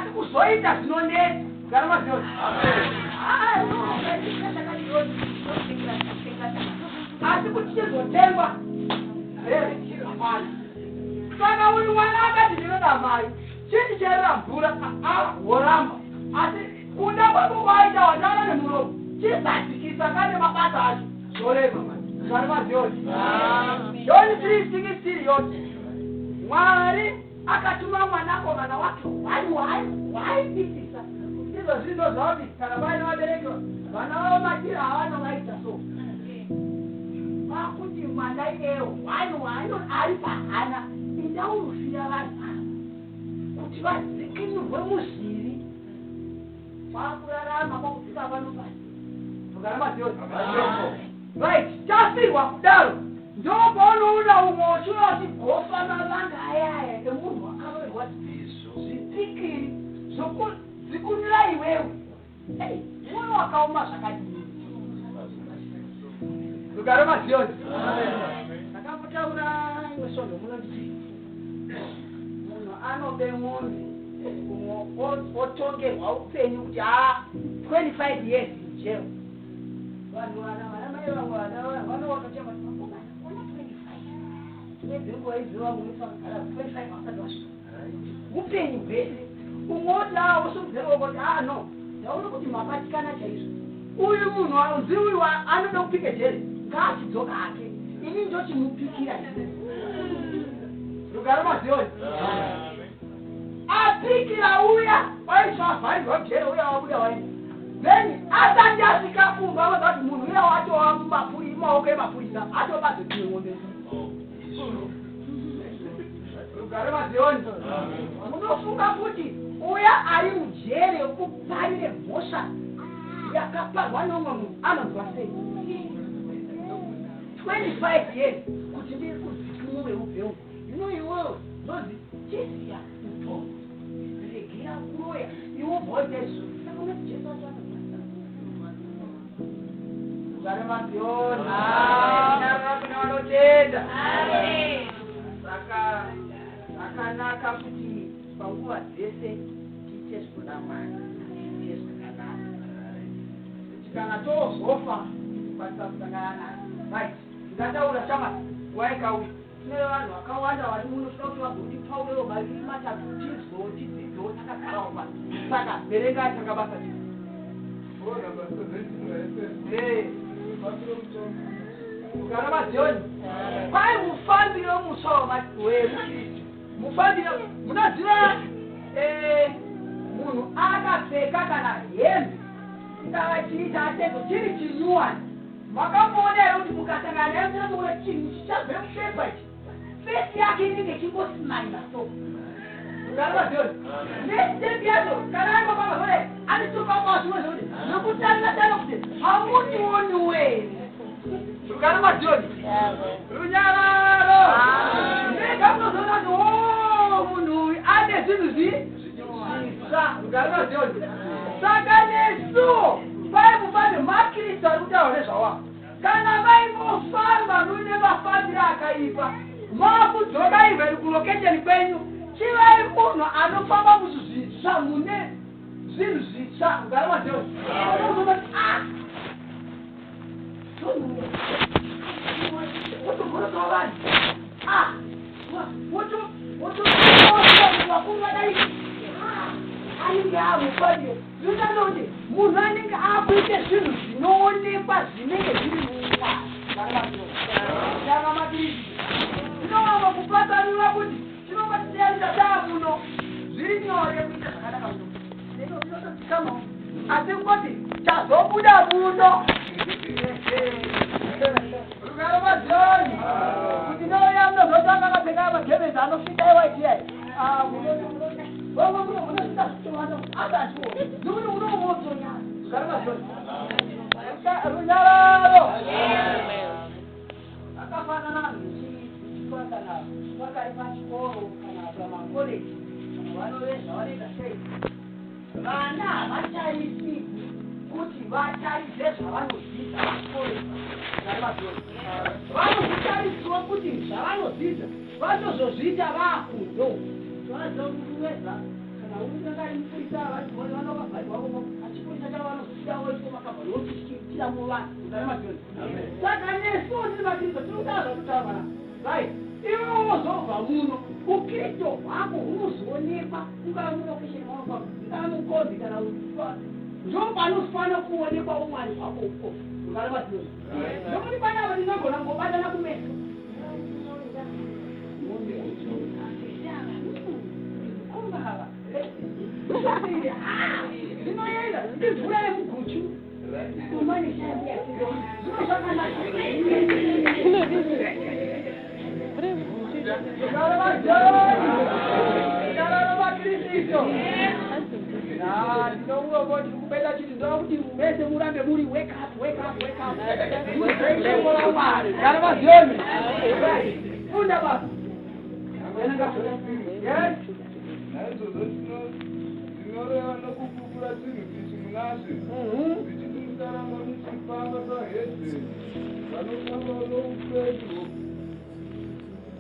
Asi kuzoita zvinonetsa. Gara maziona. Asi kuti chizotengwa hapana. Saka uyu mwana akati ndinoda mai, chindicherera mvura, aa woramba. Asi kuda kwako kwaita wataura nemuromo, chizadzikisa kane mabasa acho zvorema manje. Gara maziona. John 3:16 yoti Mwari akatuma mwanakomana wake wai wai waidisisa. Izvo zvino zvauti kana vaine vabereki vana vavo madira avanovaita so pakuti mwana iyeyo wani waano ari pahana inda unofira vanhu ava kuti vadzikinurwe muzvivi kwakurarama kwakudzika pano pasi. Togara mazioni. Right, tafirwa kudaro ndopaunoona umwe uchiuya uchigofa mavanga aya aya emunhu akaroverwa zvipikiri zvokudzikunura iwewe. Hey, mwoyo wakaoma zvakadini? Rugare mazioni. Ndakambotaura imwe svondo muno ndichiti munhu anobe mombe umwe otongerwa upenyu kuti haa 25 years in jail. Vanhu vana vana mai vamwe vana vanotochema kuti vakomana ona 25 dzimwe dzenguva idzo vamwe vese vakagara 25 vasati vasvika upenyu hwese. Umwe oti aa wosumudzira ruoko kuti aa no, ndaona kuti mabatikana chaizvo. Uyu munhu auzi uyu anoda kupika jeri ngaachidzoka hake, ini ndochimupikira. Rugare mazioni. Apikira uya waiswa avharirwa mujere uya wabuda waenda. Then asati asvika kumba voziva kuti munhu uya watova mumaoko emapurisa atobadzo dzimwe mombe. Rugare mazioni. Munofunga kuti uya ari mujere wekuparire mhosva yakaparwa neumwe munhu anonzwa sei? 25 years kuti ndiri kudzikinure ubve uku. Ino iwewe ndozi chisiya utongo regera kuroya iwe ubva waita izvozvo. Saka unoti Jesu acho anonzwa. Rugare mazioni. Nyarara kune vanotenda. Saka zvakanaka kuti panguva dzese tiite zvinoda Mwari, tiite zvakanaka. Kuti kana tozofa tikwanisa kusangana naye. Right, ndataura shamwari, nguva ikauya. Tine vanhu vakawanda vari muno toda kuti vazotipaurewo maviri matatu tinzwewo tidzidzewo takagarawo pano. Saka verengai tanga basa tiri. Number 17 vaEfeso. Mufambiro mutsva womuKristu. Rugare mazioni. Kwai mufambiro mutsva wemuKristu. Mufambiro munoziva munhu akapfeka kana hembe ingava chii chachecho chiri chinyuwani. Makamboona here kuti mukasangana naye munotoona chinhu chichabve mupepa ichi? Face yake inenge ichingosmaila so. Rugare mazioni. Nestep yacho kana angofamba zvodai anotofamba zvimwe zvokuti nokutarira tarira kuti hamundioniwo here. Rugare mazioni. Runyararo. Mega munozoona kuti oh munhu uyu ane zvinhu zvitsva. Rugare mazioni. Saka nesuwo pai mufambe maKristu ari kutaura nezvawo. Kana vaimbofamba mune mafambiro akaipa, makudzoka even kulocation kwenyu, chivai munhu anofamba muzvinhu zvitsva, mune zvinhu zvitsva. Rugare mazioni. Unozoona kuti ah, wotogorodzawo vanhu ah, wotovakuru vadai anenge amufambiro zvinotaridza kuti munhu anenge akuite zvinhu zvinoonekwa zvinenge zviri mumwari. Tanga mapirizi tinovamba kupatsanura kuti tinonga tichiyaita taa muno zviri nyore kuita zvakanaka muno tinotodzikamawo, asi kungoti chazobuda muno. Rugare mazioni. Kuti nouya munozotanga akapfeka magemenzi anofita ewaiti yai munosvika zvitowanda asi achiona nekuti unomotsonyara. Rugare mazioni. Runyararo. Akafanana zvichiitwa kana vakari pachikoro kana pamakoleji kana vanoveza vanoita sei. Vana havatarisirwi kuti vataridze zvavanodzidza pachikoro. Rugare mazioni. Vanozvitarisirwa kuti zvavanodzidza vatozozviita vaakunze uko. Vaziva kuti kuveza kana Unenge ari mupurisa, vanokavharirwa vomo, achipurisa chavo vanozobuda voiswa makavhari vochichiitira muvanhu. Rugare maJoni. Saka nesuwo tiri maKristu, tiri kutaura zvatitaura panapa, right? Iwe wozobva muno, ukristu hwako hunozoonekwa, ungava mulokesheni maunofamba, ungava mukombi, kana ndo panofanira kuonekwa umwari hwako uko. Rugare maJoni. Nokuti panapa tinogona kungobatana kumeso. Kumbava inoenda imvura yemuguchu. Zvino zvakanaka. Rugare maJoni. Rugare maKristu. Ndinourombo ndiri kubeta chiti ndoda kuti mese murambe muri wake up, wake up, wake up. Muzeishoko raMwari. Rugare maJoni. Funda baba. Yes. Naizvozvo ndinoreva nokupupura chinhu ichi munaShe, ndichiti musaramba muchifamba savahedheni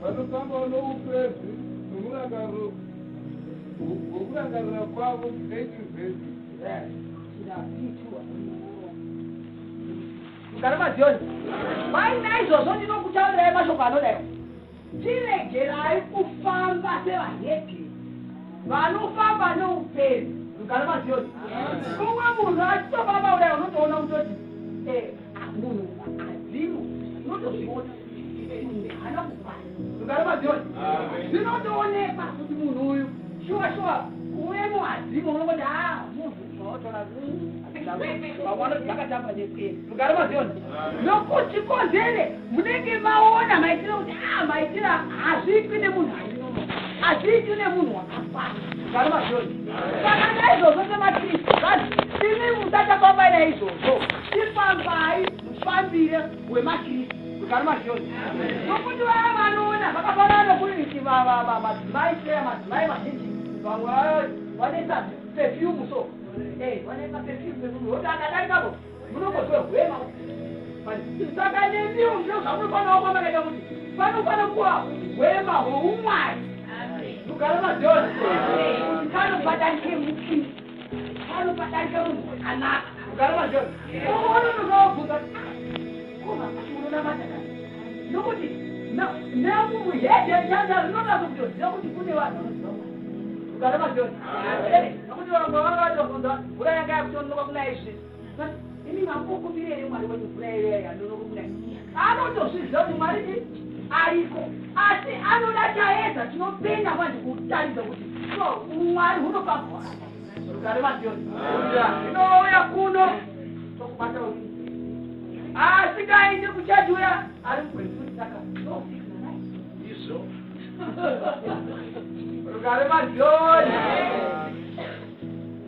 vanofambawo noupenzi nomurangariro wokurangarira kwavo. 18 vhesi. Rugare maZioni. Mai, naizvozvo ndinokutaurirai mashoko anodai: tiregerai kufamba sevahedheni vanofamba neupenzi. Rugare maZioni. Umwe munhu achitofamba kudai, unotoona kutoti munhu adzimu, unotozviona munhu haana kukwana. Rugare maZioni. Zvinotoonekwa kuti munhu uyu shuwa shuwa uye muhadzimu, unongoti a munhu unotora vamwe vanoti zvakatamba nepwere. Rugare maZioni. Nokuti konzere munenge maona maitiro kuti a maitiro hazviitwi nemunhu ari normal, hazviitwi nemunhu wakakwana. Rugare maZioni. Saka naizvozvo semaKristu zvanzi imi musachafambai naizvozvo, tifambai mufambire wemaKristu. Rugare maZioni. Nokuti vaya vanoona zvakafanana nokuti madzimai seya madzimai mazhinji vamwe vanoisa perfume, so vanoisa perfume, perfume woti akadarikapo munongozwe hwema. Saka nemiwo ndiro zvamunofanira kuva makaita kuti panofanira kuva hwema hwoumwari. Rugare maZioni. Kuti pano padarike mukristu, pano padarike munhu wakanaka. Rugare maZioni. Unononoobvunza koma munonamata kani, nokuti nemumuhedhe chanda rinonatso kutoziva kuti kune vanhu vanoziva Mwari. Rugare maZioni. Nokuti vamwe vanga vatobvunza mvura yanga yakutononoka kunaya izvezvi, imi mambokumbira here Mwari wenyu mvura iyoyo yanonoka kunaya? Anotozviziva kuti Mwari ndi ariko, asi anoda chaedza chinopenya manje kutaridza kuti so Mwari hunofamba hwakadai. Rugare maZioni. Inouya kuno tokubata uri asingaendi kuchechi, uya ari mugwefuti, saka Izvo. Rugare maZioni.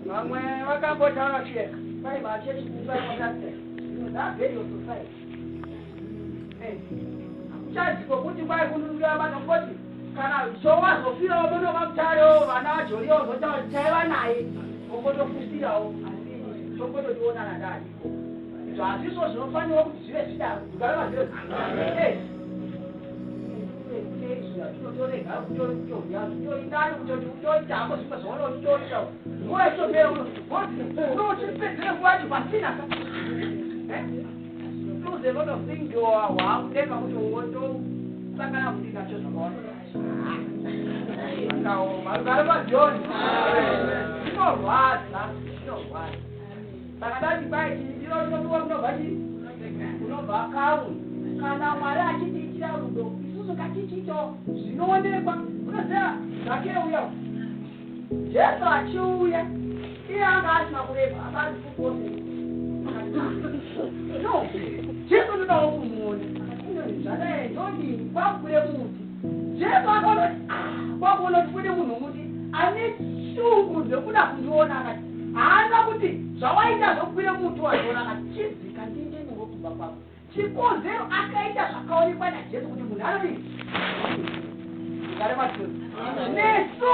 Vamwe vakambotaura cheka pai machechi kuaverio society hakuchazi kwokuti kwai kununura vanongoti kana sowazofirawo munova mutarewo vana vajoriwo zotaura taiva naye ongotofusirawo, asi tongototionana ndaariko. Izvo hazvisvo zvinofanirwa kuti zvive zvidaro. Rugare maZioni. Tinotorega kutodya zvitoindani kutoti utoita hako zvimwe zvaona uchitoita nguva ichitopera, unochipedzere nguva yacho pasina ka. Lose a lot of things, wakudenga kuti wotosangana kuti nacho zvakawanda zvakaoma. Rugare maZioni. Zvinorwadza, zvinorwadza. Saka dati kwai chindiro chinopiwa kunobva chii? Kunobva kauni. Kana Mwari achitiitira rudo, isusu ngatichiitawo zvinoonekwa. Unoziva Zakeo uya, Jesu achiuya, iye anga asina kureba, anga ari mupfupose. No, Jesu ndodawo kumuona. Zvadai ndodini? Kwakwire muti. Jesu akaona kuti kwakuona kuti kune munhu muti ane shungu dzekuda kundiona. Akati haana kuti zvawaita zvokukwire muti waziona, akati chidzika ndiinde newe kumba kwako. Chikonzero akaita zvakaonekwa naJesu kuti munhu anodii. Rugare maZioni. Nesu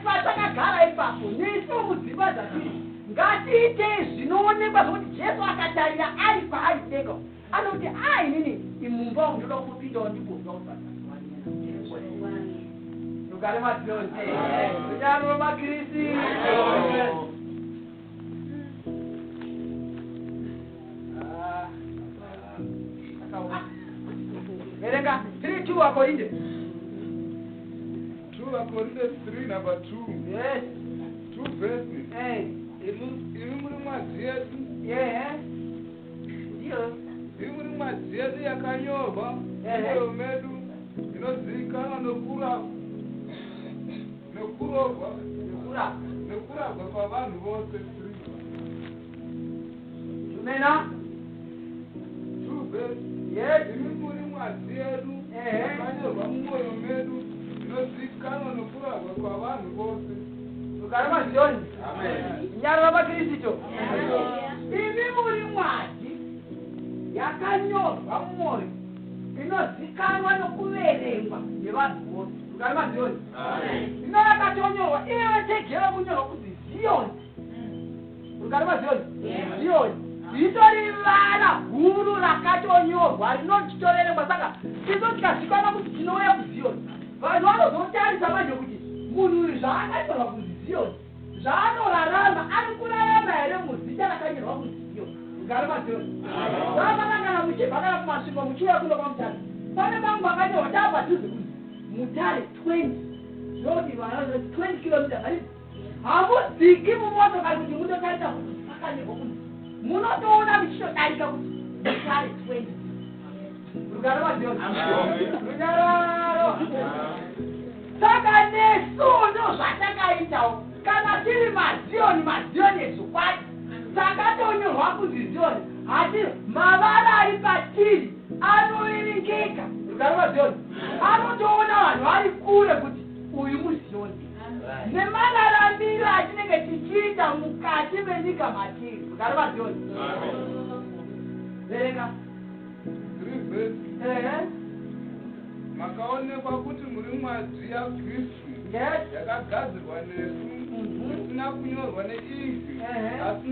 patakagara ipapo, nesu mudzimba dzatiri, ngatiitei zvinoonekwa zvokuti Jesu akatarira ari kwaari kudenga anoti a inini imumba umu ndoda kumupindawo ndimbonzwa kuti. Rugare maZioni. Runyararo maKristu. Ah, verenga 3 2 Vakorinde. 2 Vakorinde 3 number 2. Yes. 2 verse. Hey. Imi muri mwadzi yedu. Yeah. Ndiyo. Imi muri mwadzi yedu yakanyorwa mumwoyo medu, inozivikanwa nokurogwa nekurabwa kwavanhu vose. Tumena. 2 verse. Yes. Imi muri mwadzi yedu yakanyorwa mumwoyo medu, inozivikanwa nokurabwa kwavanhu vose. Rugare maZioni. Nyarara maKristu. Imi muri mwadzi yakanyorwa mumwoyo, inozikanwa nokuverengwa nevanhu vose. Rugare maZioni. Ino yakatonyorwa iwe chegera kunyorwa kunzi Ziyoni. Rugare maZioni. Ziyoni ritori vara guru rakatonyorwa rinotoverengwa. Saka iso tikazikanwa kuti tinouya kuZiyoni, vanhu vanozotarisa manje kuti munhu uyu zvaakanyorwa kunzi Ziyoni, zvaanorarama, ari kurarama here muzita rakanyorwa kunzi Ziyoni? Rugare maZiyoni. Zvakafanana kana muchibva kana kuMasvingo muchiuya kuno kwaMutare, pane pamwe pakanyorwa tapadhuze kunzi Mutare 20, zvinoti vana 20 kilometers. Handiti hamudziki mumotokari kuti munotarisa kuti pakanyorwa kunzi, munotoona muchitodarika kuti Mutare 20. Rugare maZiyoni. Runyararo. Saka nesu ndo zvatakaitawo kana tiri maZiyoni, maZiyoni ezvokwadi, takatonyorwa kunzi Ziyoni. Hati mavara ari patiri anoverengeka. Rugare maZiyoni. Anotoona vanhu vari kure kuti uyu muZiyoni, nemararamiro atinenge tichiita mukati menyika matiri. Rugare maZiyoni. Verenga. 3 verse. Ehe. Makaonekwa kuti muri mwadzi yaKristu, yakagadzirwa nesu, isina kunyorwa neingi, asi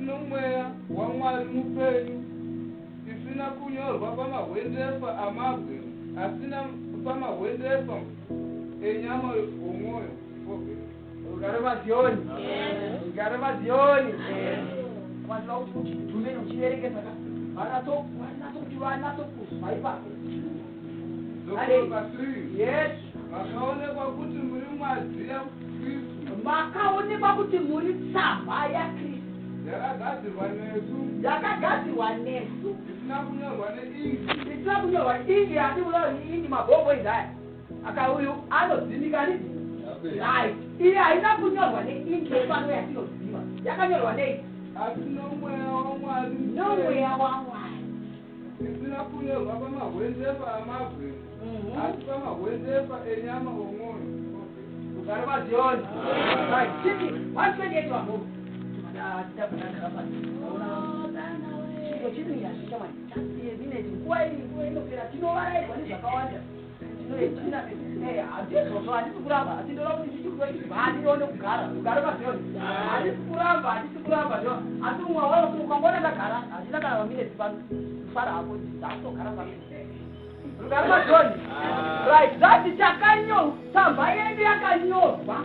nomweya waMwari mupenyu, isina kunyorwa pamahwendefa amabwe, asina pamahwendefa enyama omwoyo. Rugare maZiyoni. Rugare maZiyoni. Vanhu vakuti uchidhumene uchiverengesa ka, vanatso kuti vanatso kuzwa ipapo. Dzokorwa 3. Yes. Makaonekwa kuti muri mwadzi yaKristu, Makaonekwa kuti muri tsamba yaKristu, yakagadzirwa nesu, yakagadzirwa nesu, isina kunyorwa neingi, isina kunyorwa ingi. Handikuda ingi mabhombo izaya aka uyu anodzimika ndii. Right, iyi haina kunyorwa neingi yepano yatinoziva. Yakanyorwa nei? Asi nomweya waMwari, Nomweya waMwari, isina kunyorwa pamahwendefa amabwe, asi pamahwendefa enyama omwoyo. Rugare maZiyoni. Right, chiti 128 wambo chiro chiri yasvika mani mineti. Nguva iyi, nguva inopera, tinovarairwa nezvakawanda. Handizvozvo, handisi kuramba, asi ndoda kuti ndichikuvandione kugara. Rugare maZiyoni. Handisi kuramba, handisi kuramba zvo, asi mumwe wao ukangoona ndagara, handina kana maminetsi pano. Kufara hako, ndakutogara pano. Rugare maZiyoni. Right, zati takanyorwa, tsamba yedu yakanyorwa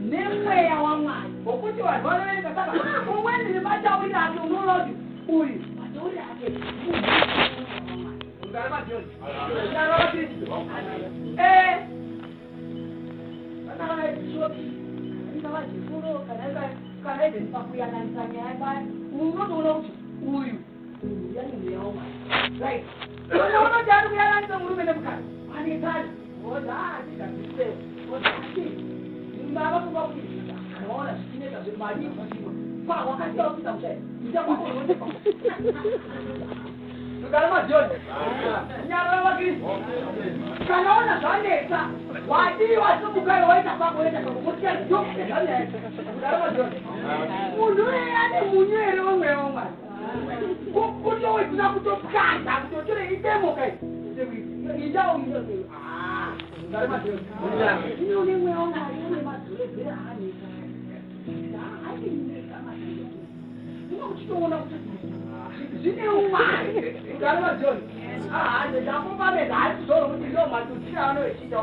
nemweya waMwari, ngokuti vanhu vanoverenga. Saka umweni nematauriro ake unoona kuti uyu matauriro ake. Rugare maZiyoni. Rugare vaKristu. Vana vabhishopi kana vajefuro kana even pakuyananisa nyaya paya, unotoona kuti uyu munhu uyani mweya waMwari. Right, unoona kuti ari kuyananisa murume nemukadzi anetsana, oza atigadzirisewo, oza ati mava kuva kuti kana waona zvichinetsa zvemari zvimwe pa wakasiya kuita kuchai ita kwako. Rugare maZiyoni. Nyarara vaKristu. Kana ona zvanetsa, wadii wasimuka, waita kwako, waita kwako, mosiya ndokupedza. Rugare maZiyoni. Munhu iyeye ane munyu here wemweya waMwari? Kutowedzera kutopwanza, kutotore idemoka ita. Rugare maZiyoni. Ine une mweya waMwari une madzoredzere aanetsa ainetsa, uchitoona kuti zvine umwari. Rugare maZiyoni. Ndakupamedza hasi zvoro kuti ndo matutsira anoichiita.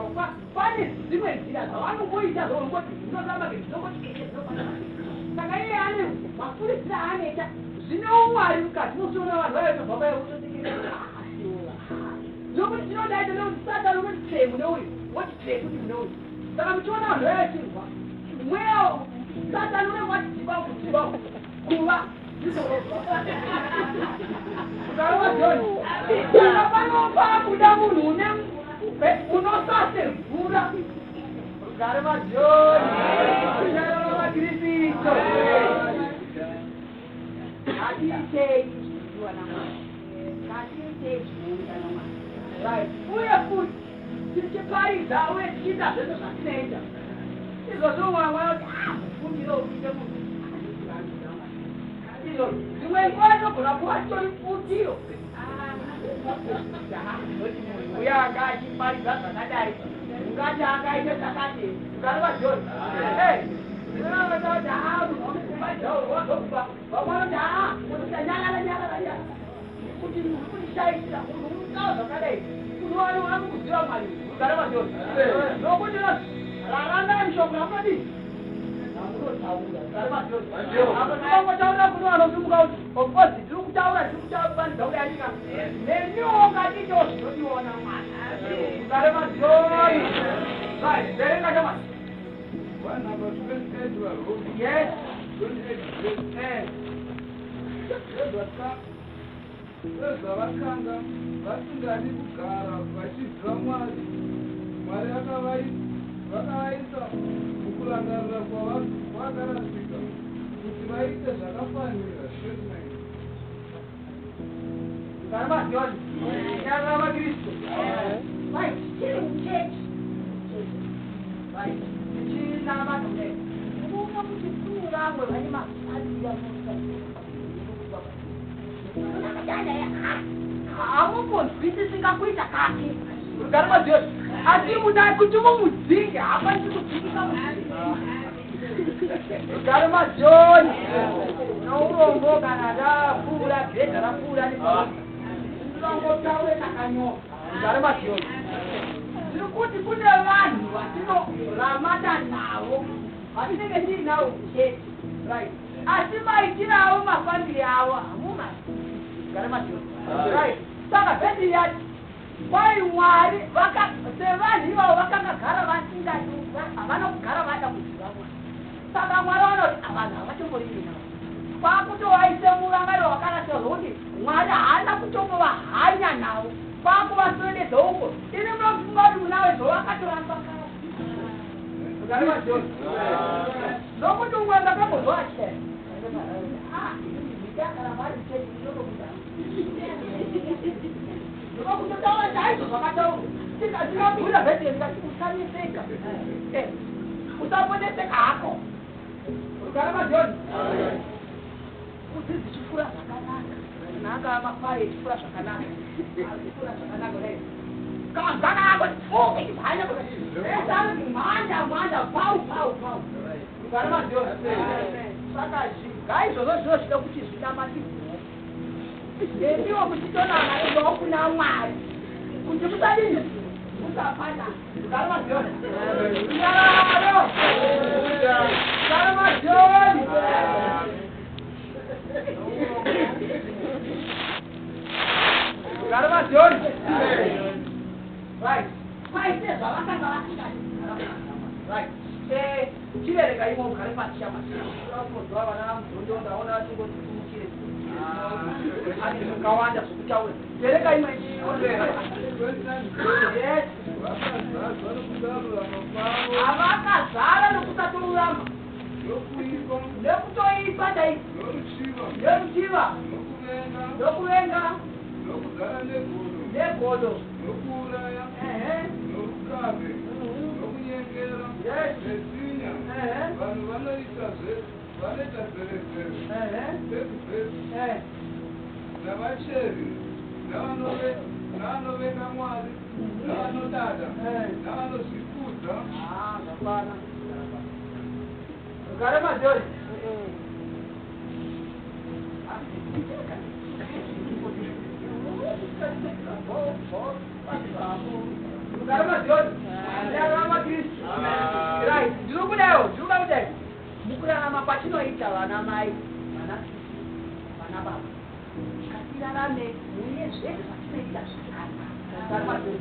Pane dzimwe nzira dzavanongoita zvongoti zvinoramba zvinongoti keke zvinofana. Saka iye ane mafuridziro aanoita zvine umwari mukati. Unotoona vanhu vayotobva paya vototekerera nokuti chinodaita nekuti Satani unoti tsve mune uyu, woti tsve kuti mune uyu. Saka muchiona vanhu vayachirwa mweya, Satani unenge wachidziva kudziva kuva ukarova John. Saka panopa kuda munhu une unosase mvura. Rugare vaJoni, rugare vaKristu. Ngatiitei zvinodiwa naMwari, ngatiitei zvinoita naMwari, right? Uye futi tichiparidza uye tichiita zvese zvatinoita izvozvo, mwamwe anoti, "Ah, mufundiro ukuite munhu." Izvo dzimwe nguva inogona kuva chitori futiro noti munhu uye anga achiparidza zvakadai, ungati angaite chakati. Rugare vaJoni. Kuti haa, munhu wamukuparidza wazokupa vamwe vanoti, haa, kuti nyarara, nyarara, nyarara, kuti uri kutishaishira munhu unotaura zvakadai, unowana kuziva Mwari. Rugare vaJoni. Nokuti raramai mushoko ramunodii, ramunotaura. Rugare vaJoni. Apo tinongotaurira kune vanosimuka kuti of course tiri kutaura, tiri kutaparidza kudai, nemiwo ngatiitewo zvinodiwawo naMwari. Rugare vaJoni. Right, verenga chamwari. 1 number 28 vaRoma. Yes. 28 verse. Sezvavakanga vasingadi kugara vachiziva Mwari, Mwari vakavaisa mukurangarira kwakarasika kuti vaite zvakafanira. 29. Rugare vaJoni, nyarara vaKristu. Right, tiri muchechi, right, tichinamata kudai, unoona kuti kune vamwe vane mafambiro hamumbonzwisisi kuita kake. Rugare vaJoni. Asi muda kuti mumudzinge, haakwanisi kudzingisa munhu. Rugare maJoni. Nourombo kana rapfuura gedha, rapfuura ndinongotaure takanyorwa. Rugare maJoni. Ndiri kuti kune vanhu vatinoramata navo, vatinenge tiri navo muchechi, right? Asi maitiro avo, mafambiro avo hamumasi. Rugare maJoni. Right, saka vhesi yati kwai Mwari sevanhu ivavo vakangagara vasingadi, havana kugara vada kuziva Mwari. Saka Mwari vanoti vanhu havachomboriri navo, kwakutovaise murangariro wakarasika zvokuti Mwari haana kutombova hanya navo, kwakuvaswededza uko. Ini munofunga kuti munawe zvovakatoramba kare. Rugare vaJoni. Nokuti umwe ndakambozwa achidai, kana vari muchechi ndinotobuda, ndokutotaura chaizvo zvakataurwa. Tikabvira vhesi, ndikati usaneseka, usambonetseka hako. Rugare maJoni. Mbudzi dzichifura zvakanaka, naka makwai echifura zvakanaka, achifura zvakanaka kudai, kagaka ako pfuke chimhanya kudai, anoti mhanda mhanda, pau pau pau. Rugare maJoni. Saka zviga izvozvo zvinosvika kuti zvinamatirwewo nemiwo muchitonama endawo kuna Mwari kuti musadini, musapana. Rugare maJoni. Runyararo. Rugare maJoni. Rugare maJoni. Right, paite zvavakanga vasingadi. Right, chivereka imwe ugare pasi chamaunozwa vana muzondo, ndaona vachingoti ane zvakawanda zvokutaura. Vereka imwe. Yes. Vakazadzwa nokusarurama kwavo. Havakazara nokusatorurama. Nokuipa. Nekutoipa chaiko. Noruchiva. Neruchiva. Nokuvenga. Nokuvenga. Nokuzara negodo. Negodo. Nokuuraya. Norukave. Nokunyengera. Netsinya. Vanhu vanoita zverezvere. 30 verse. Navacheri, navanovenga Mwari, navanodada, navanozvikudza. Ah, zvakwana. Rugare maJoni. Rugare mazioni. Ndarama Kristu. Right. Ndiri kudawo, ndiri kuda kudai. Mukurarama kwatinoita vana mai, vana sisi, vana baba. Ngatirarame mune zvese zvatinoita zvakanaka. Rugare mazioni.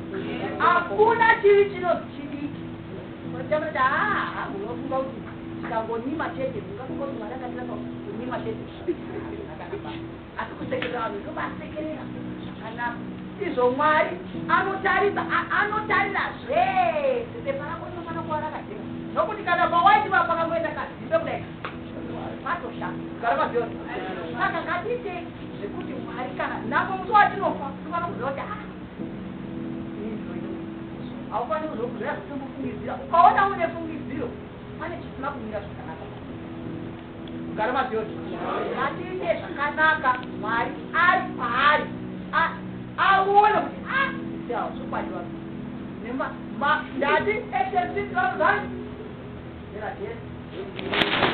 Hakuna chivi chinonzi chidiki. Unoita ah, munofunga kuti tikangonyima chete, mungafunga kuti Mwari akatirapa kunyima chete. Asi kusekerera vanhu ndovasekerera zvakanaka. Izvo Mwari anotarisa, anotarira zvese. Pepa rako rinofanira kuva rakajeka. Nokuti kana pawaiti pakangoenda kazimbe kudai, patoshata. Gara mazioni. Saka ngatiitei zvekuti Mwari kana napo musi watinofa tinofanira kuziva kuti ah, haufaniri kuzokuzoya kutombofungidzira. Ukaona une fungidziro, pane chisina kumira zvakanaka. Gara mazioni. Ngatiite zvakanaka, Mwari ari paari. Aone kuti ah, zvokwadi vanhu. Ndati action 6 vanhu zani. Zera Jesu.